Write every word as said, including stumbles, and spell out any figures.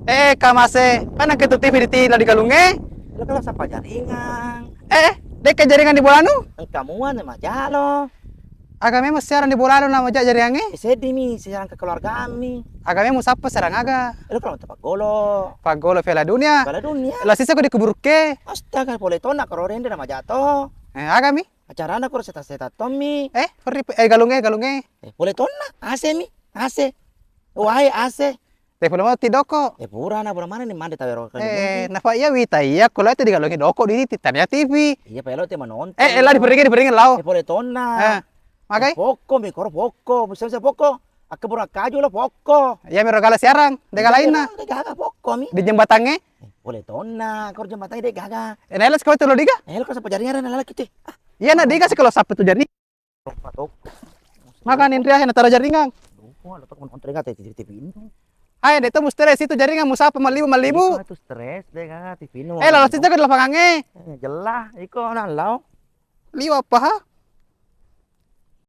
Eh, kamase, mana ke tu T V di ti la di galungnge? Lo kalau sapa jaringan? Eh, dek jaringan di bolanu? Engka muan majalo. Aga memang siaran di bolanu nama ja jaringangnge? Eh, seddi mi siaran ke keluarga mi. Aga memang sapa siaran aga? Eh, lo kalau tempat golo. Paggolo Piala Dunia. Piala Dunia. La sisa ko di kuburukke. Astaga, pole tonna karo rende nama jato. Eh, aga mi? Acarana koro seta-seta tommi. Eh, perri, eh, galungnge, galungnge. Eh, pole tonna, A C mi, A C. Wae A C. Te pole mau ti doko. Eh, purana, pura mana ni mande tawero. Eh, napa iya wita iya, kalau itu di galungnge doko di ti tania T V. Iya, pelo te menonton. Eh, eh, la diperingin, diperingin lao. Eh, pole tonna. Eh, magai? Pokko mi koro pokko, bisa-bisa pokko. Akka burung kaju lo pokko. Iya, mero gala siarang, de galainna. De gaga pokko mi. Di jembatangnge? Eh, pole tonna, koro jembatangnge de gaga. Eh, nelo sekali tu lo diga? Eh, lo kau sapa jaringan nala kite. Ah, iya, na diga sih kalau sapa tu jaringan. Rompa tok. Maka nindri akhirnya taro jaringan. Duh, lo tok menonton gak T V, T V ini. Hai, de to mustere situ jaringan musapa malibu malibu. Itu stres de gaga T V no. Eh, lalu situ ke lapangangnge. Eh, jelas, iko nang lao. Liwa apa ha?